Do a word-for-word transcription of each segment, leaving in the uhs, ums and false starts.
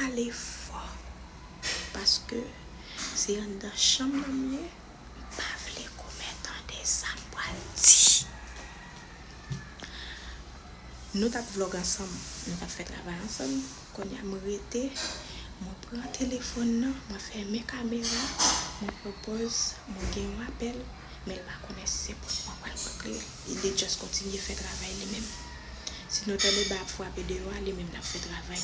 Pale fò, paske se anndan chanm nan m ye, m pa vle kòmè tande sa m pral di. Nou t ap vlog ansanm, nou t ap fè travay ansanm. Kounye a m rete, mwen pran telefòn nan, mwen fèmen kamera, mwen pran pòz, mwen gen yon apèl, men l pa konnen si se pou mwen pral pran kleren. Li just kontinye fè travay li menm. Si nou tande ba ap frape deyò a, li menm l ap fè travay.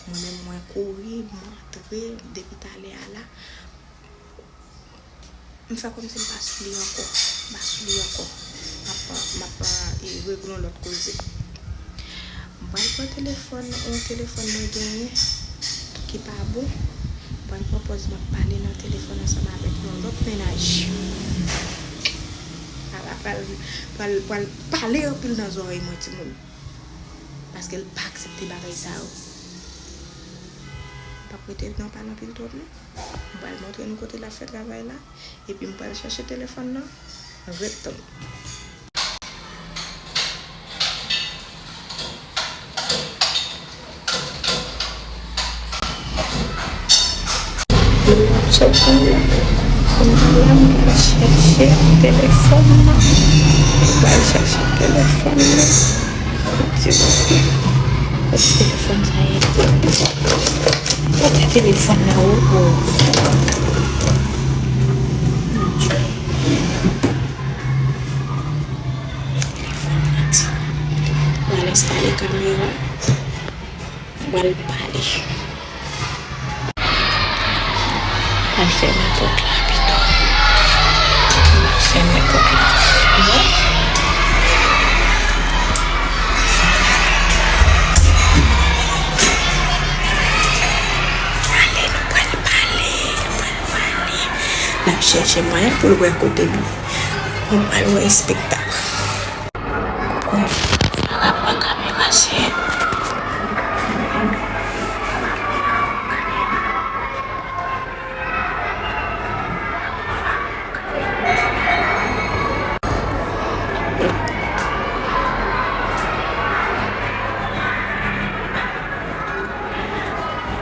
Mwen menm, mwen kouri, mwen antre, depi talè a la, m fè kòmsi m pa sou li ankò. M pa sou li ankò. M ap, m ap, e, regle yon lòt koze. M pral pran telefòn, yon telefòn mwen genyen ki pa bon. M pral pran pòz m ap pale nan telefòn ansanm avèk yon lòt mennaj. Ala pral, pral, pral pale anpil nan zòrèy mwen, timoun. Paske l pa aksepte bagay sa yo. M p ap rete nan pale anpil twòp non. M pral montre nou kote l ap fè travay la. Epi m pral chèche telefòn nan. Ret tann. Chèche, kounye a m pral chèche telefòn nan. M pral chèche telefòn nan. Kote telefòn sa ye? Kote telefòn nan, o, o. Telefòn nan, timoun. Mwen al enstale kamera. Mwen al pale. Al fèmen pòt la pito. Al fèmen pòt la. Ale, nou pral pale, nou pral pale. N ap chèche mwayen pou l wè kote m ye. Nou pral wè espektak. Kwè, pa rapò kamera se.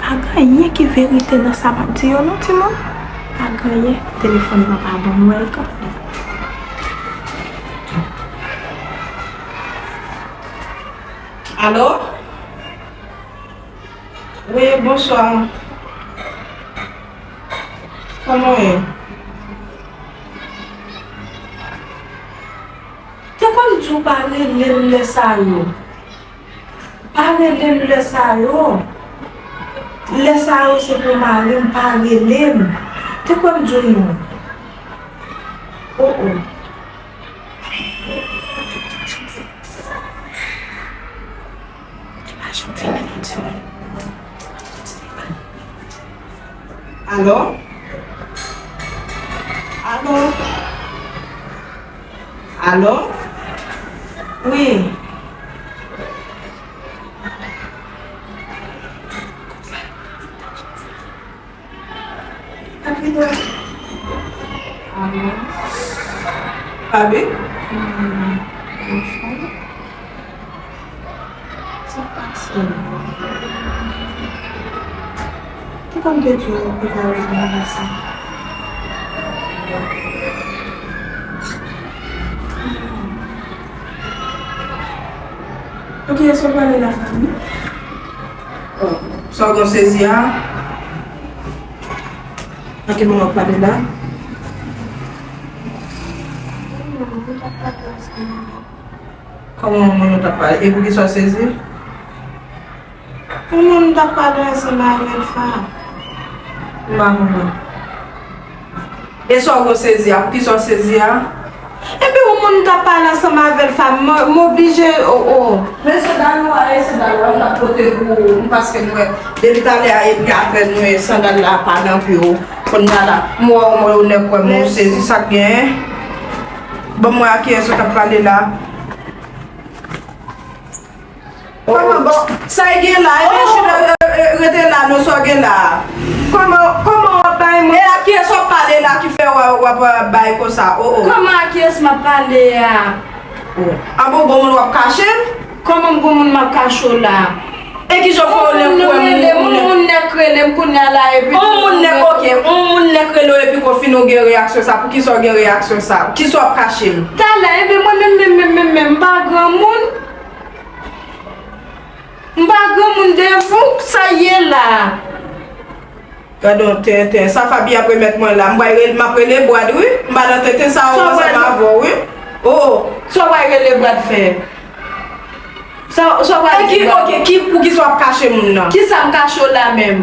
Pa gen anyen ki verite nan sa m ap di yo non, timoun. Pa gen anyen. Telefòn nan pa bon, m wè l kanmenm. Alo? Wi, bonswa. Kòman w ye? Te konn di w pa rele m lè sa yo. Pa rele m lè sa yo. Lè sa yo se pou mari m, pa rele m. Te konn di w non. O, o. Li pa janm vini non, timoun. Alo? Alo? Alo? Wi. Abi? Sa pase? Ki sa m te di w pou ta rezoud sa? Ok, sa w pale la, fanmi? Sa w gen sezi a? Nan ki moman w pale la? Kòman w moun ou t ap pale? E poukisa w sezi? Yon moun m t ap pale ansanm avè l, fa. M pa konprann. E sa w gen sezi a? Poukisa w sezi a? Epi yon moun m t ap pale ansanm avè l, fa, m, m oblije, o, o. Men sandal ou a, e sandal ou a, m t ap pote pou ou, paske m wè, depi talè a, epi apre nou, e sandal la pa nan pye w. Kounye a la, m wè w, m wè w nèk wè m, ou sezi, sa k genyen? Ban m wè a kiyès ou t ap pale la. Kòman, bon, sa e gen la, e byen, chita, e, e, rete la, non, sa w gen la. Kòman, kòman w ap bay mwen? E a kiyès w ap pale la ki fè w, w ap bay konsa? O, o. Kòman a kiyès m ap pale a? O. A bon, gon moun w ap kache m? Kòman gon moun m ap kache w la? E kijan fè w nèk wè moun, moun nèk rele m kounye a la epi. On moun nèk, ok, on moun nèk rele w epi konfini w gen reyaksyon sa, poukisa w gen reyaksyon sa? Kisa w ap kache m? Talè, epi mwen menm, menm, menm, menm, menm, m pa granmoun. M pa granmoun devan w, sa ye la. Gade yon tenten. Sa Fabi ap remèt mwen la. M pral rele, m ap rele Brad, wi. M pa nan tenten sa yo ansanm avè w, wi. Oh, oh. Sa w pral rele Brad fè? Sa, sa w pral di Brad? E ki, ok, ki, poukisa w ap kache moun nan? Kisa m kache w la menm?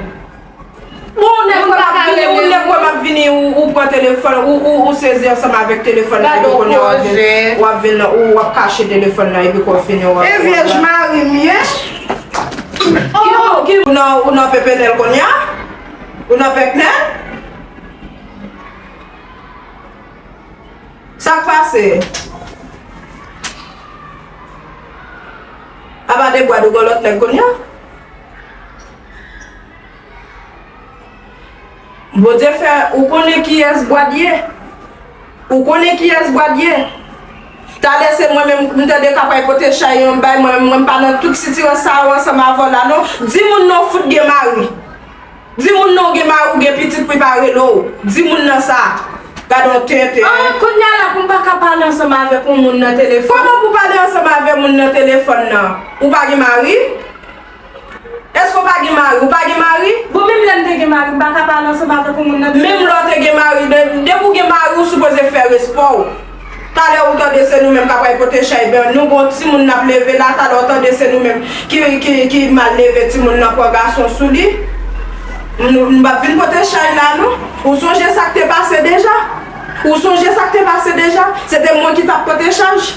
Bon, ou nèk wè m ap vini, ou nèk wè m ap vini, ou, ou pran telefòn, ou, ou, ou sezi ansanm avèk telefòn nan, epi kounye a w ap vin, w ap vin, ou, w ap kache telefòn nan, epi konfini w ap. E vyèj mari m ye. Ki, ki, ou nan, ou nan pepenèl kounye a? Ou nan pèknèl? Sa k pase? Apa de Brad ou gen lòt nèg kounye a? Bondye fè ou konnen kiyès Brad ye? Ou konnen kiyès Brad ye? Talè se mwen menm m tande k ap al pote chay yon bay, mwen menm mwen pa nan tout sitirans sa yo ansanm avè w la non. Di moun nan w fout gen mari. Di moun nan w gen mari, w gen pitit pou l pa rele w. Di moun nan sa. Gade yon tenten. Ah, kounye a la pou m pa ka pale ansanm avèk yon moun nan telefòn. Kòman pou pale ansanm avèk moun nan telefòn nan? Ou pa gen mari? Èske w pa gen mari? Ou pa gen mari? Bon, menm lè m te gen mari, m pa ka pale ansanm avèk yon moun nan telefòn. Menm lè w te gen mari, de, depi w gen mari, ou sipoze fè respè w. Talè ou tande se nou menm k ap al pote chay, ben nou gon timoun n ap leve la, talè ou tande se nou menm ki, ki, ki mal leve timoun nan pran gason sou li. Nou, nou p ap vin pote chay la non. Ou sonje sa k te pase deja? Ou sonje sa k te pase deja? Se te mwen ki t ap pote chaj.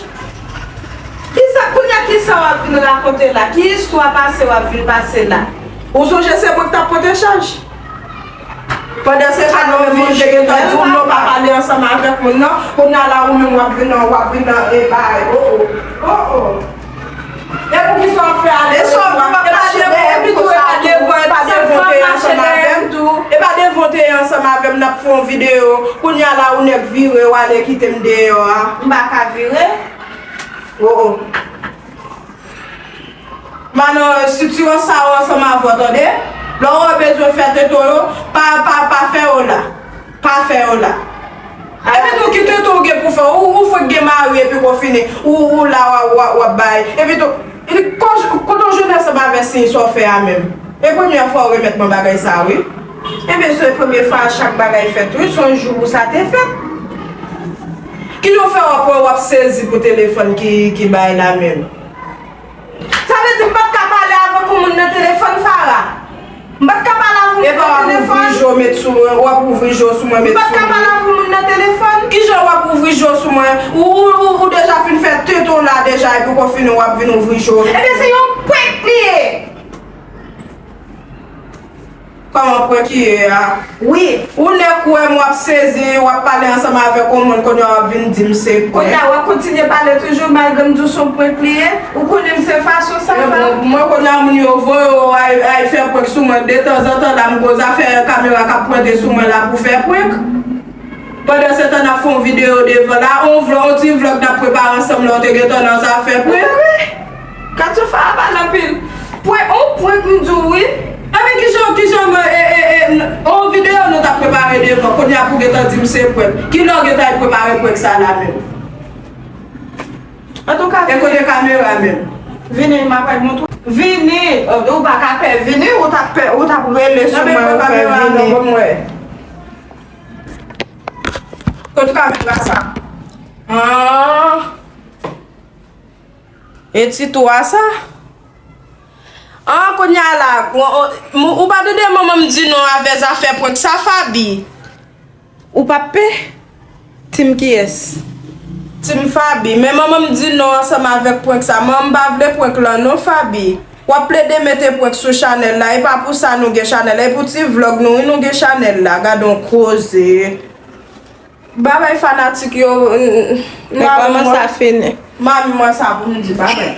Kisa, kounye a kisa w ap vin rakonte la? Ki istwa pase w ap vin pase la? Ou sonje se mwen k t ap pote chaj? Pandan se tan, nou menm moun te gentan di w non pa pale ansanm avèk moun nan. Kounye a la, ou menm w ap vin, w ap vin nan e bay. Oh, oh. Oh, oh. E poukisa w ap fè ale? E sa w ap mache dèyè m konsa tou? E pa devan w te ye ansanm avè m tou. E pa devan w te ye ansanm avè m, n ap fè yon videyo. Kounye a la, ou nèk vire, w ale kite m deyò a. M pa ka vire. Oh, oh. M pa nan sitirans sa yo ansanm avè w, tande? Lè w wè w bezwen fè tenten w yo, pa, pa, pa fè yo la. Pa fè yo la. Epi tou, ki tenten w gen pou fè? Ou, ou fèk gen mari epi konfini. Ou, ou la, w ap, w ap, w ap bay. Epi tou, kote w jwenn ansanm avè siy sa w fè a menm? E premyè fwa w remèt mwen bagay sa a, wi. Ebyen, se premye fwa chak bagay fèt, wi. Se yon jou pou sa te fèt. Kijan w fè w ap wè w ap sezi pou telefòn ki, ki bay la menm? Sa vle di m pa t ka pale avèk yon moun nan telefòn, Farah? M pa t ka pale avèk yon moun nan telefòn? Epa w ap ouvri je w met sou mwen, w ap ouvri je w sou mwen met sou mwen. M pa t ka pale avèk yon moun nan telefòn? Kijan w ap ouvri je w sou mwen? Ou, ou, ou, ou deja fin fè tenten w la deja, epi konfini w ap vin ouvri je w. Ebyen, se yon prank li ye. Kòman prank li ye a? Wi. Ou nèk wè m w ap sezi, w ap pale ansanm avèk yon moun, kounye a w ap vin di m se prank. Kounye a w ap kontinye pale toujou, malgre m di w se yon prank li ye. Ou konnen m se fason sa, sa. Mwen, kounye a moun yo voye w al, al fè prank sou mwen. Detanzantan la, m gon zafè kamera k ap pwente sou mwen la pou fè prank. Pandan se tan n ap fè yon videyo devan la, yon vlò, yon ti vlòg n ap prepare ansanm la, w te gentan nan zafè prank. Wi, wi. Katoufa a pale anpil. Prank, yon prank m di w wi. Ebyen kijan, kijan, e, e, e, yon videyo nou t ap prepare devan, kounye a pou w gentan di m se prank. Kilè w gentan al prepare prank sa la menm? Antouka, e kote kamera menm? Vini, m ap al montre w. Vini, ou pa ka pè vini, ou t ap pè, ou t ap rele sou mwen, ou pè vini. Kote kamera sa? Ah. E ti twa sa? Ah, kounye a la, ou, ou, ou pa tande manman m di non avè zafè prank sa, Faby? Ou p ap pè? Team kiyès? Team Faby. Men manman m di non ansanm avèk prank sa. Manman m pa vle prank lan non, Faby. W ap plede mete prank sou chanèl la. E pa pou sa nou gen chanèl la. E pou ti vlòg nou, wi, nou gen chanèl la. Gade yon koze. Babay fanatik yo, n-, n-, n-, e kòman sa fini? Manmi mwen sa pou m di, babay.